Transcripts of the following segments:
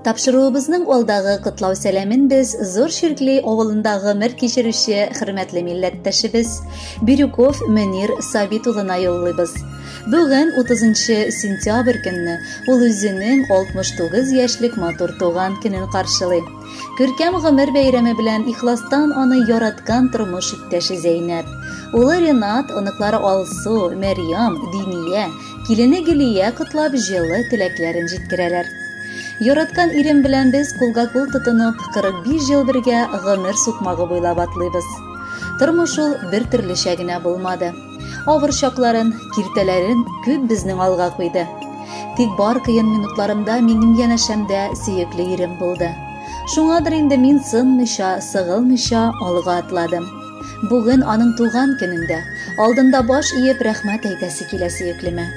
Тапшыруыбызның алдагы котлау сәламен без Зур Чиркли авылында гомер кичерүче хөрмәтле милләттәшебез Бирюков Мөнир Сабит улына юллыйбыз. Бүген 30 сентябрь көнне ул үзенең 69 яшьлек матур туган көнен каршылый. Күркәм гомер бәйрәме белән ихластан аны яраткан тормыш иптәше Зәйнәп, улы Ренат, оныклары Алсу, Мәрьям, Диния, килене Гөлия котлап җылы теләкләрен җиткерәләр. Яраткан ирем белән без кулга-кул тотынып, 45 ел бергә гомер сукмагы буйлап атлыйбыз. Тормыш ул бер төрлечә генә булмады. Авыр чакларын, киртәләрен күп безнең алга куйды. Тик бар кыен минутларымда минем янәшәмдә сөекле ирем булды. Шуңадыр инде мин сынмыйча, сыгылмыйча алга атладым. Бүген аның туган көнендә, алдында баш иеп рәхмәт әйтәсе килә сөеклемә.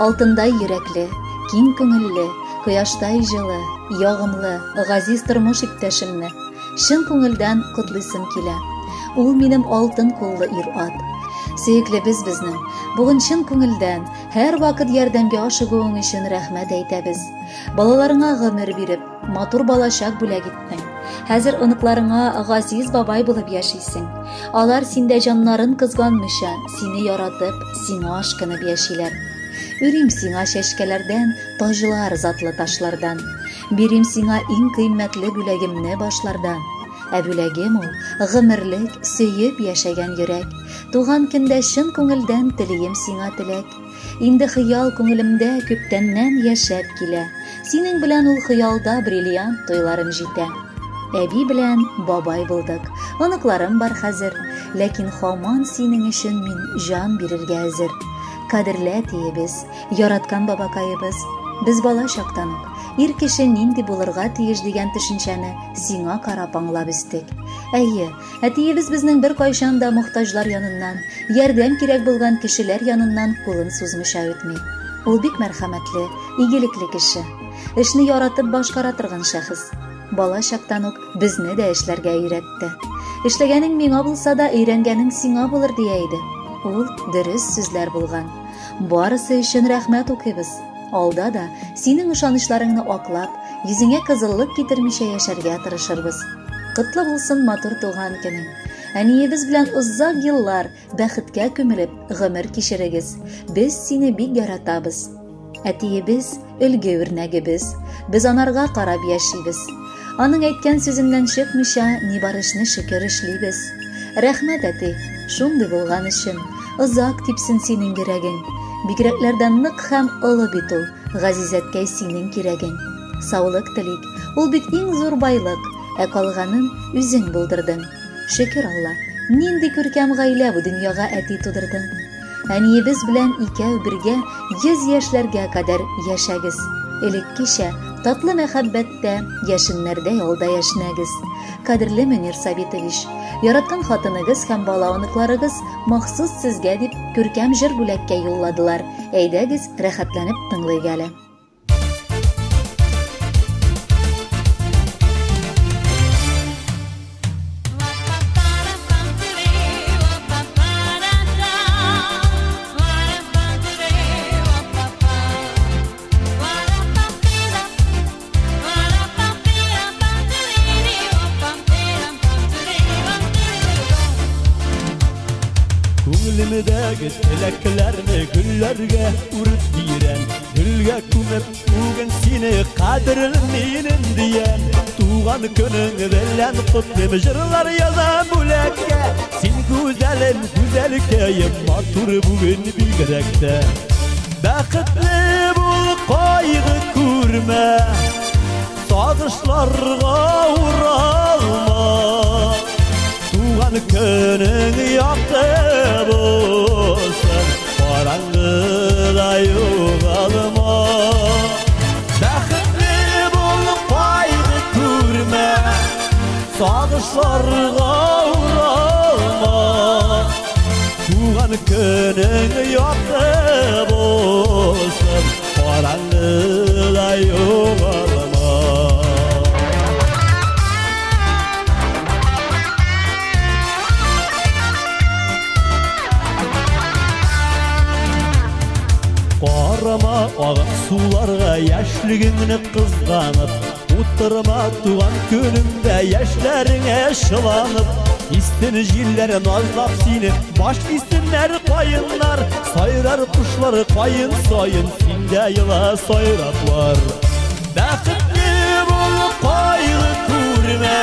Алтындай йөрәкле, киң күңелле, кояштай җылы, ягымлы, газиз тормыш иптәшемне чын күңелдән котлыйсым килә. Ул минем алтын куллы ир-ат. Сөеклебез безнең. Бүген чын күңелдән, һәр вакыт ярдәмгә ашыгуың өчен рәхмәт әйтәбез. Балаларыңа гомер биреп, матур балачак бүләк иттең. Хәзер оныкларыңа газиз бабай булып яшисең. Алар синдә җаннарын кызганмыйча, сине яратып, сиңа ашкынып яшиләр. Үрим сиңа чәчкәләрдән, таҗлар затлы ташлардан. Бирим сиңа иң кыйммәтле бүләгемне башлардан. Ә бүләгем ул, гомерлек, сөеп яшәгән йөрәк. Туган көндә чын күңелдән телием сиңа теләк. Инде хыял күңелемдә күптәннән яшәп килә. Синең белән ул хыялда бриллиант туйларым җитә. Әби белән бабай булдык. Оныкларым бар хәзер. Ләкин хаман синең өчен мин җан бирергә әзер. Кадерле әтиебез, яраткан бабакаебыз. Без бала чактан ук ир кеше нинди булырга тиеш дигән төшенчәне сиңа карап аңлап үстек. Әйе, әтиебез безнең беркайчан да мохтаҗлар яныннан, ярдәм кирәк булган кешеләр яныннан кулын сузмыйча үтми. Ул бик мәрхәмәтле, игелекле кеше. Эшне яратып башкара торган шәхес. Бала чактан ук безне дә эшләргә өйрәтте. Эшләгәнең миңа булса да, өйрәнгәнең сиңа булыр дия иде. Ул дөрес сүзләр булган. Барысы өчен рәхмәт укыйбыз. Алда да синең ышанычларыңны аклап, йөзеңә кызыллык китермичә яшәргә тырышырбыз. Котлы булсын матур туган көнең. Әниебез белән озак еллар бәхеткә күмелеп гомер кичерегез. Без сине бик яратабыз. Әтиебез өлге үрнәгебез. Без анарга карап яшибез. Аның әйткән сүзеннән чыкмыйча, ни бар эшне шөкер эшлибез. Рәхмәт, әти, шундый булган өчен. Озак типсен синең йөрәгең. Бигрәкләрдән нык һәм олы бит ул, газиз әткәй синең кирәгең. Саулык телик, ул бит иң зур байлык, ә калганын үзең булдырдың. Шөкер Алла, нинди күркәм гаилә бу дөньяга әти тудырдың. Әниебез белән икәү бергә 100 яшьләргә кадәр яшәгез. Элеккечә татлы мәхәббәттә яшеннәрдәй алда яшьнәгез. Кадерле Мөнир Сабитович, яраткан хатыныгыз һәм бала оныкларыгыз махсус сезгә дип күркәм җыр бүләккә юлладылар. Әйдәгез, рәхәтләнеп тыңлыйк әле. Күңелемдәге теләкләрне гөлләргә үреп бирәм. Гөлгә күмеп бүген сине кадерле минем диям. Туган көнең белән котлыйм, җырлар язам бүләккә. Син гүзәлем, гүзәлкәем, матур бүген бигрәк тә. Бәхетле бул, кайгы күрмә, сагышларга уралма. Туган көнең якты булсын, караңгыда югалма. Бәхетле бул, кайгы күрмә, сагышларга уралма. Туган көнең якты булсын, караңгыда югалма. Карама агып суларга яшьлегеңне кызганып, Утырма туган көнеңдә яшьләреңә чыланып, Истен җилләр назлап сине, баш истеннәр каеннар, сайрар кошлар каен саен, синдә ела сайраплар. Бәхетле бул, кайгы күрмә,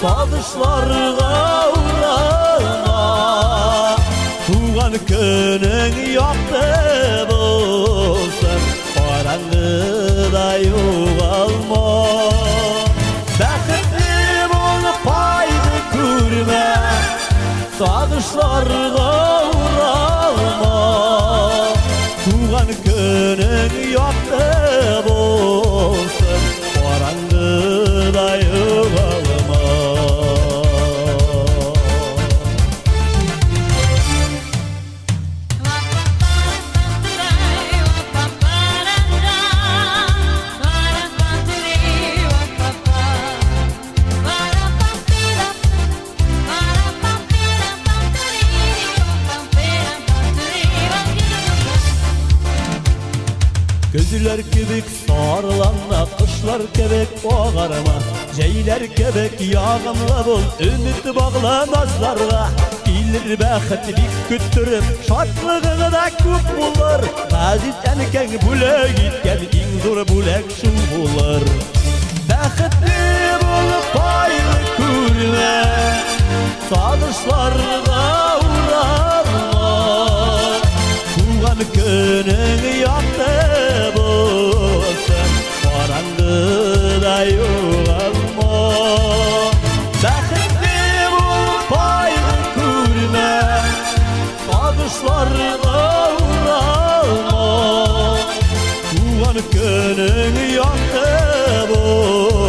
сагышларга уралма. Туган көнең якты булсын, караңгыда югалма. Бәхетле бул, кайгы күрмә, сагышларга уралма. Туган көнең якты булсын, караңгыда югалма. Көзләр кебек сарыланма, кышлар кебек агарма, җәйләр кебек ягымлы бул, өмет багла назларга. Килер бәхет бик көттереп, шатлыгың да күп булыр. Газиз әнкәң бүләк иткән иң зур бүләк шул булыр. Бәхетле бул, кайгы күрмә, сагышларга уралма. Туган көнең якты булсын, караңгыда югалма. Бәхетле бул, кайгы күрмә, сагышларга уралма. Туган көнең якты булсын,